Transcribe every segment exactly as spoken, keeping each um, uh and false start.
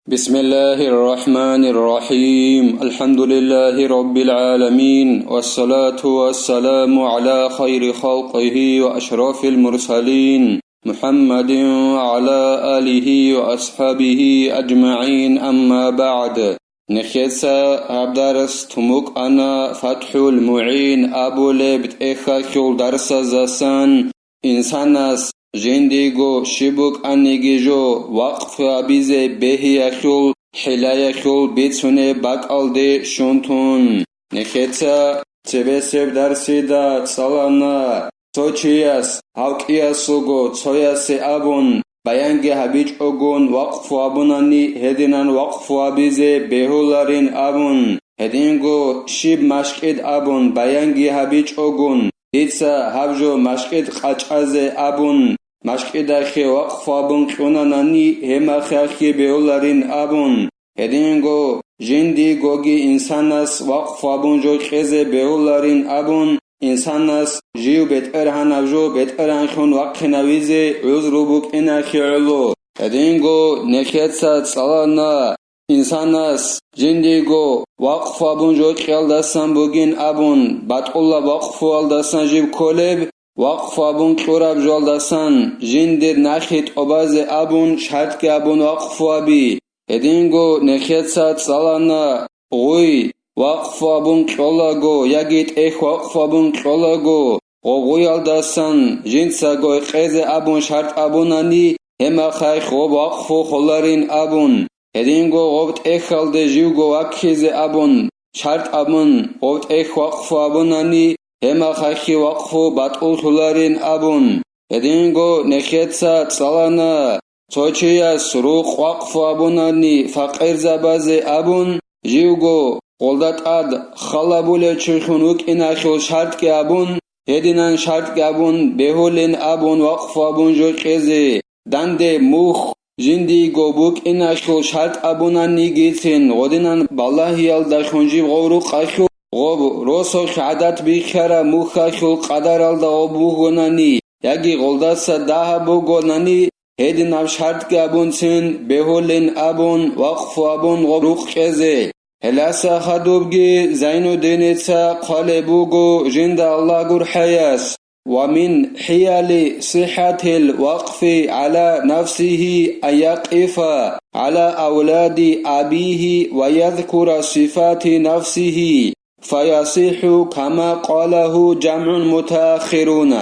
بسم الله الرحمن الرحيم. الحمد لله رب العالمين، والصلاة والسلام على خير خلقه وأشرف المرسلين محمد وعلى آله وأصحابه أجمعين، أما بعد. Нехеца гьаб дарс тумукъана ФатхӀул МугӀин абулеб тӀехьалъул дарсаздасан. Инсанас жиндиего щиб букӀаниги жо вакъфу гьабизе бегьиялъул, хӀилаялъул бицунеб бакӀалде щун тун. Нехеца цебесеб дарсида цӀалана, цо чияс гьав кӀиясулго цоясе абун, баянги гьабичӀогун вакъфу гьабунани, гьединан вакъфу гьабизе бегьуларин абун, гьединго щиб машкӀид абун баянги гьабичӀогун, дица гьаб жо машкӀид къачӀазе абун, машкӀидахъе вакъфу абун кьунанани, гьемахъахъе бегьуларин абун, гьединго жиндиегоги инсанас вакъфу абун жо кьезе бегьуларин абун, инсанас жив бетӀергьанаб жо бетӀергьанлъун вахъинавизе гӀузру букӀинахъе гӀоло. Гьединго нехеца цӀалана, инсанас жиндиего вакъфу абун жо кьиялдасан бугин абун, батӀулаб вакъфуялдасан жиб кколеб, вакъфу абун кьураб жоялдасан жиндир нахъе тӀобазе абун, шартӀги абун вакъфу аби. Гьединго нехеца цӀалана, гъуй вакъфу абун кьолаго яги тӀехь вакъфу абун кьолаго, гъогъуялдасан жинцаго кьезе абун шартӀ абунани, гьемахъахъ гъоб вакъфу холарин абун, гьединго гъоб тӀехьалде живго ваккизе абун шартӀ абун, гъоб тӀехь вакъфу абунани, гьемахъахъе вакъфу батӀуллъуларин абун, гьединго нехеца цӀалана, цо чияс рукъ вакъфу абунани факъирзабазе абун, живго гъолда тӀад халабулев чилъун вукӀиналъул шартӀги абун, гьединан шартӀги абун бегьулин абун вакъфу абун жо кьезе, данде мухь жиндиего букӀиналъул шартӀ абунанигицин, гъодинан балагьиялдалъун жиб гъов рукъалъул гъоб росулъ гӀадат бихьараб мухьалъул къадаралда гъоб бугонани, яги гъолдаса дагьаб бугонани, гьединаб шартӀги абунцин бегьулин абун вакъфу абун гъоб рукъ кьезе. Гьеласа хадубги Зайнуддиница хъвалеб буго жинда Аллагь гурхӀаяс: ومن حيل صحة الوقف على نفسه أن يقف على أولاد أبيه ويذكر صفات نفسه، فيصح كما قاله جمع متأخرون.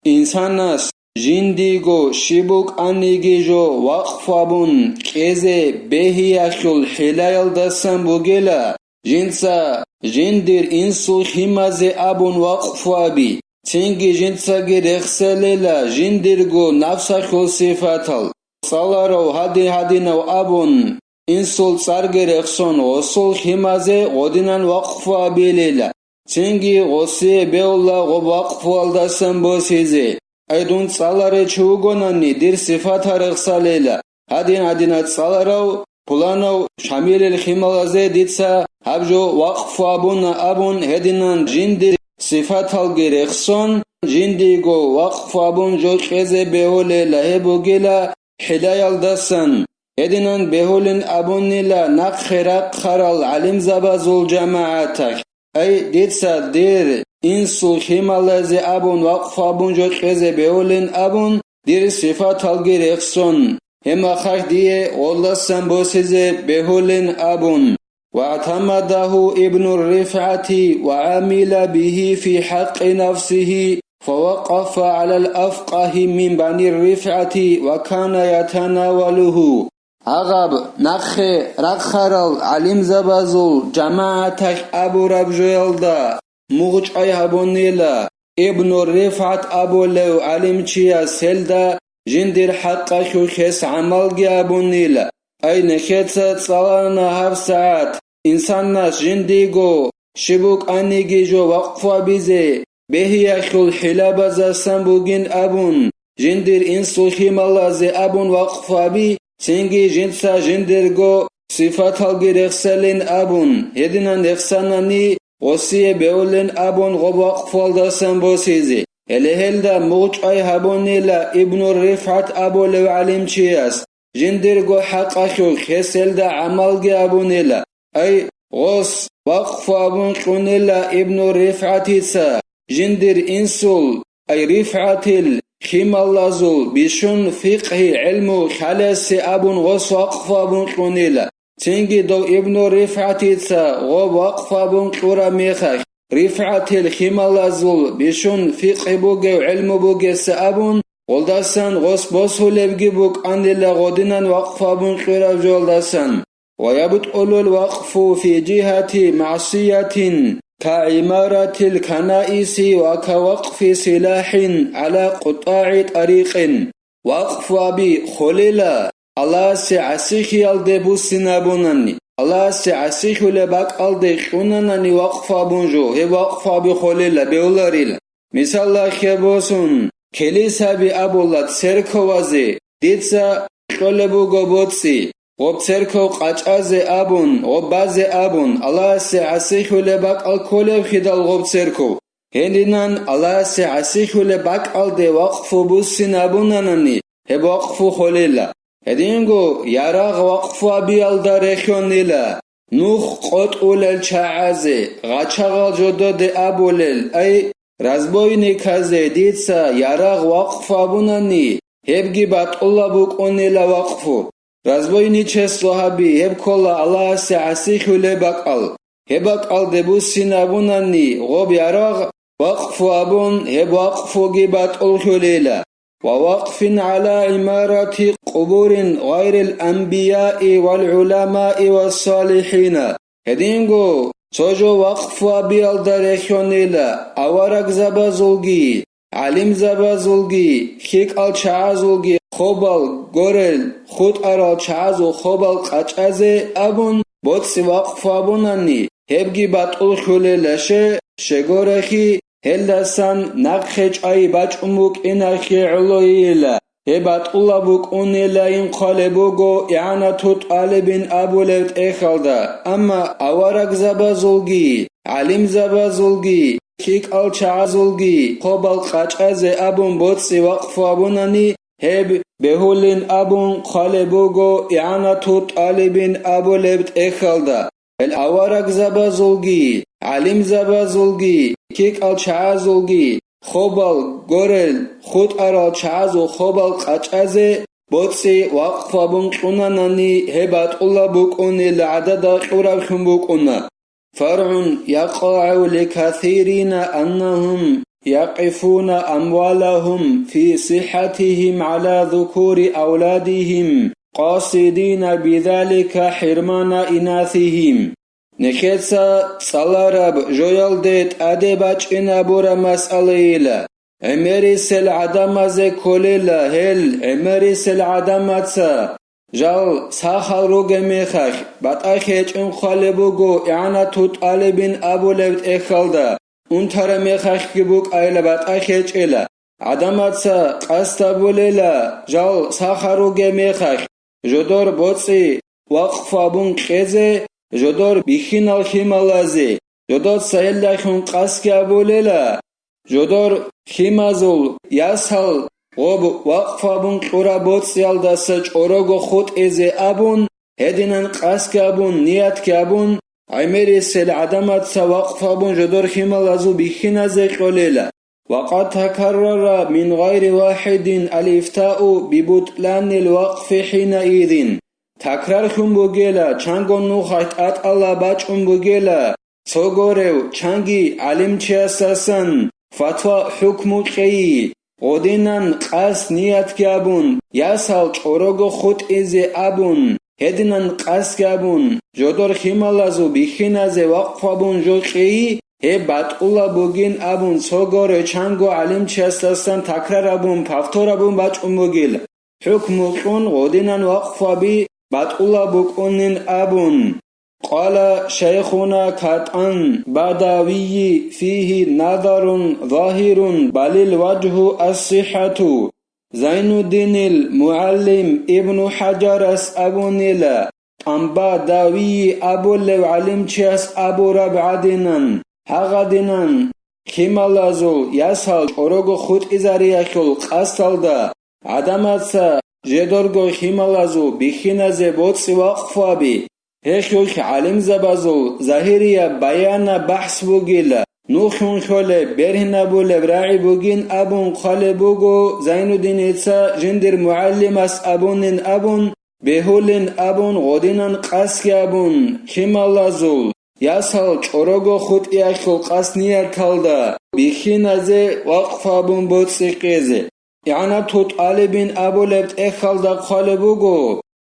Инсанас жиндиего щиб букӀаниги жо вакъфу абун кьезе бегьиялъул хӀилаялдасан бугила, жинца жиндир инсул химазе абун вакъфу аби, цинги жинцаги рехсалила жиндирго нафсалъул сифатал, цӀаларав гьади-гьадинав абун, инсул цӀарги рехсон гъосул химазе гъодинан вакъфу абилила, цинги гъосие бегьула гъоб вакъфуялдасан босизе. Ай дун цӀаларев чи вугонани, дир сифатал рехсалила, гьадин-гьадинал цӀаларав пуланав Шамилил хималазе дица гьаб жо вакъфу абуна абун, гьединан жиндир сифаталги рехсон, жиндиего вакъфу абун жо кьезе бегьулела гьеб бугила хӀилаялдасан, гьединан бегьулин абунила нахъе рахъарал гӀалимзабазул жамагӀаталъ. Ай, дица дир инсул хималазе абун вакъфу абун жо кьезе бегьулин абун, дир сифаталги рехсон, гьеб мехалъ дие гъолдасан босизе бегьулин абун. واعتمده ابن الرفعة وعمل به في حق نفسه، فوقف على الأفقه من بني الرفعة وكان يتناوله. Гьагъаб нахъе рахъарал гӀалимзабазул жамагӀаталъ абураб жоялда мугъчӀвай гьабунила, Ибну РифгӀат абулев гӀалимчияс гьелда жиндир хӀакъалъулъ гьес гӀамалги абунила. Ай, нехеца цӀалана гьабсагӀат, инсанас жиндиего щиб букӀаниги жо вакъфу абизе бегьиялъул хӀилабазасан бугин абун, жиндир инсул хималазе абун вакъфу аби, цинги жинца жиндирго сифаталги рехсалин абун, гьединан рехсанани, гъосие бегьулин абун гъоб вакъфуялдасан босизе. Гьеле гьелда мугъчӀвай гьабунила Ибну РифгӀат абулев гӀалимчияс, жиндирго хӀакъалъулъ гьес гьелда гӀамалги абунила. Ай, гъос вакъфу абун кьунила Ибну РифгӀатица жиндир инсул, ай, РифгӀатил хималазул бищун фикъгьи гӀелму хъалесе абун гъос вакъфу абун кьунила. Цинги дов Ибну РифгӀатица гъоб вакъфу абун кьураб мехалъ, РифгӀатил хималазул бищун фикъгьи бугев гӀелму бугесе абун, гъолдасан гъос босулебги букӀанила гъодинан вакъфу абун кьураб жоялдасан. ويبطل الوقف في جهة معصية كعمارة الكنائس وكوقف سلاح على قطاع طريق. Вакъфу аби холела, Аллагьасе гӀасихьиялде буссинабунани, Аллагьасе гӀасихьулеб бакӀалде кьунанани вакъфу абун жо, гьеб вакъфу аби холела, бегьуларила. Мисалалъе босун, келисаби абула церковазе, дица кьолеб буго боцӀи, гъоб церков къачӀазе абун, гъоб базе абун, Аллагьасе гӀасихьулеб бакӀал кколебхидал гъоб церков. Гьединан Аллагьасе гӀасихьулеб бакӀалде вакъфу буссинабунанани, гьеб вакъфу холела. Гьединго ярагъ вакъфу абиялда рехьонила, нух къотӀулел чагӀазе, гъачагъал жододе абулел, ай, разбойниказе дица ярагъ вакъфу абунани, гьебги батӀулаб букӀунила вакъфу. Разбойничество гьаби, гьеб ккола Аллагьасе гӀасихьулеб бакӀал. Гьеб бакӀалде буссинабунани гъоб ярагъ вакъфу абун, гьеб вакъфуги батӀуллъулила. ووقف على عمارة قبور غير الأنبياء والعلماء والصالحين. Гьединго цо жо вакъфу абиялда рехьонила аварагзабазулги, гӀалимзабазулги, лъикӀал чагӀазулги хобал горел, хутӀарал чагӀазул хобал къачӀазе абун, боцӀи вакъфу абунани, гьебги батӀуллъулелаще, щегорехи, гьелдасан нахъе чӀай бачӀун букӀинахъе гӀолойила. Гьеб батӀулаб букӀунилайин хъвалеб буго игӀанату тӀалибин абулеб тӀехьалда, амма аварагзабазулги, гӀалимзабазулги, лъикӀал чагӀазулги хобал къачӀазе абун боцӀи вакъфу абунани, гьеб бегьулин абун хъвалеб буго игӀанату тӀалибин абулеб тӀехьалда. Гьел аварагзабазулги, гӀалимзабазулги, лъикӀал чагӀазулги хобал горел, хутӀарал чагӀазул хобал къачӀазе боцӀи вакъфу абун кьунанани, гьеб батӀулаб букӀунел гӀадада кьураблъун букӀуна. فرع يقع لكثيرين أنهم يقفون أموالهم في صحتهم على ذكور أولادهم، قاصدين بذلك حرمان إناثهم. Нехеца цӀалараб жоялде тӀаде бачӀинабураб масъалайила. ГӀемерисел гӀадамазе кколела гьел, гӀемерисел гӀадамаца жал сахал ругеб мехалъ, батӀа хечӀин хъвалеб буго игӀанату тӀалибин абулеб тӀехьалда, унтараб мехалъги букӀайила батӀа хечӀела. ГӀадамаца къасд гьабулела жал сахал ругеб мехалъ, жодор боцӀи вакъфу абун кьезе, жодор бихьинал хималазе, жодоца гьелдалъун къасдги гьабулела, жодор химазул ясал гъоб вакъфу абун кьураб боцӀиялдаса чӀорого хутӀизе абун, гьединан къасдги абун, ниятги абун, гӀемерисел гӀадамаца вакъфу абун жодор хималазул бихьиназе кьолела. وقد تكرر من غير واحد الإفتاء ببطلان الوقف حينئذ. Такрарлъун бугела, чанго нухалъ тӀатӀала бачӀун бугела, цо горев чанги гӀалимчиясдасан фатва, хӀукму кьейи, гъодинан къасд ниятги абун, ясал чӀорого хутӀизе абун, гьединан къасдги абун, жодор хималазул бихьиназе вакъфу абун жо кьейи, гьеб батӀулаб бугин абун цо горев чанго гӀалимчиясдасан такрар абун, повтор абун бачӀун бугел. ХӀукму кьун гъодинан вакъфу аби батӀулаб букӀунин абун. قال شيخنا كطنباداوي فيه نظر ظاهر بل الوجه الصحة. Зайнуддинил мугӀалим Ибну ХӀажарас абунила, ТӀанбадавий абулев гӀалимчияс абураб гӀадинан, гьагъадинан, хималазул ясал чӀорого хутӀизариялъул къасдалда гӀадамаца жидерго хималазул бихьиназе боцӀи вакъфу гьаби. Гьелъулъ гӀалимзабазул загьирияб баянаб бахӀс бугила, нухлъун лъолеб, бергьинабулеб рагӀи бугин абун хъвалеб буго Зайнуддиница жиндир мугӀалимас абунин абун, бегьулин абун, гъодинан къасги абун, хималазул, ясал чӀорого хутӀиялъул къасд нияталда бихьиназе вакъфу абун боцӀи кьезе. ИгӀанату тӀалибин абулеб тӀехьалда хъвалеб буго,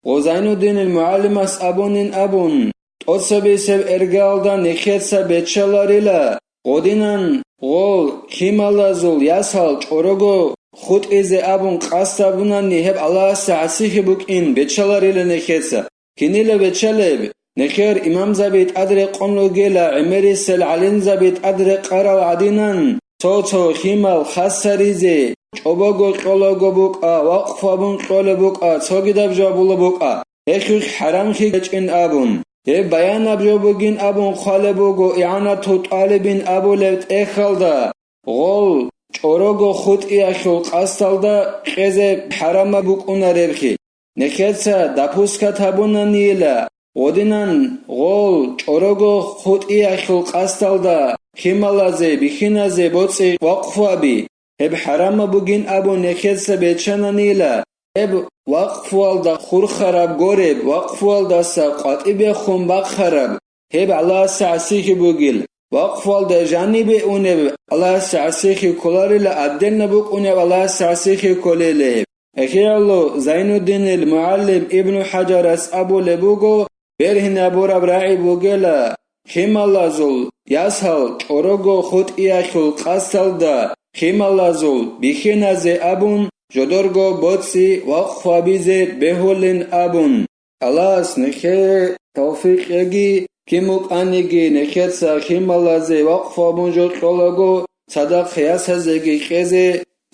гъо Зайнуддинил мугӀалимас абунин абун, тӀоцебесеб иргаялда нехеца бечеларила, гъодинан гъол хималазул ясал чӀорого хутӀизе абун къасд абунани гьеб Аллагьасе гӀасихьи букӀин бечеларила нехеца. Кинила бечелеб? Нехер имамзаби тӀадрекъон ругела гӀемерисел гӀалимзаби тӀадрекъарал гӀадинан, цо-цо химал хасаризе чӀобого кьолаго букӀа, вакъфу абун кьолеб букӀа, цогидаб жо була букӀа, гьелъулъ хӀарамлъи гьечӀин абун. Гьеб баянаб жо бугин абун хъвалеб буго ИгӀанату тӀалибин абулеб тӀехьалда, гъол чӀорого хутӀиялъул къасдалда кьезе хӀарамаб букӀунаребхъи. Нехеца допускат гьабунанийила, гъодинан гъол чӀорого хутӀиялъул къасдалда хималазе бихьиназе боцӀи вакъфу аби, гьеб хӀарамаб бугин абун нехеца бечананийила, гьеб вакъфуялда хурхараб гореб, вакъфуялдаса къватӀибехун бахъараб, гьеб Аллагьасе гӀасихьи бугил, вакъфуялда жанибе унеб Аллагьасе гӀасихьи кколарила, отдельно букӀунеб Аллагьасе гӀасихьи кколелеб. Ихъиялъул Зайнуддинил мугӀалим Ибну ХӀажарас абулеб буго, бергьинабураб рагӀи бугела, хималазул ясал чӀорого хутӀиялъул къасдалда хималазул бихьиназе абун жодорго боцӀи вакъфу абизе бегьулин абун. Аллагьас нехее тавфикъ кьеги, кин букӀаниги нехеца хималазе вакъфу абун жо кьолаго, цадахъ ясазеги кьезе,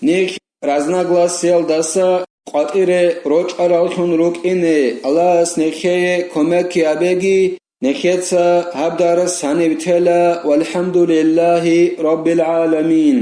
нилъ разногласиялдаса къватӀире рочӀараллъун рукӀине, Аллагьас нехее кумекги абеги, нехеца гьаб дарс гьаниб тела, валхӀамдулиллагьи раббил гӀаламин.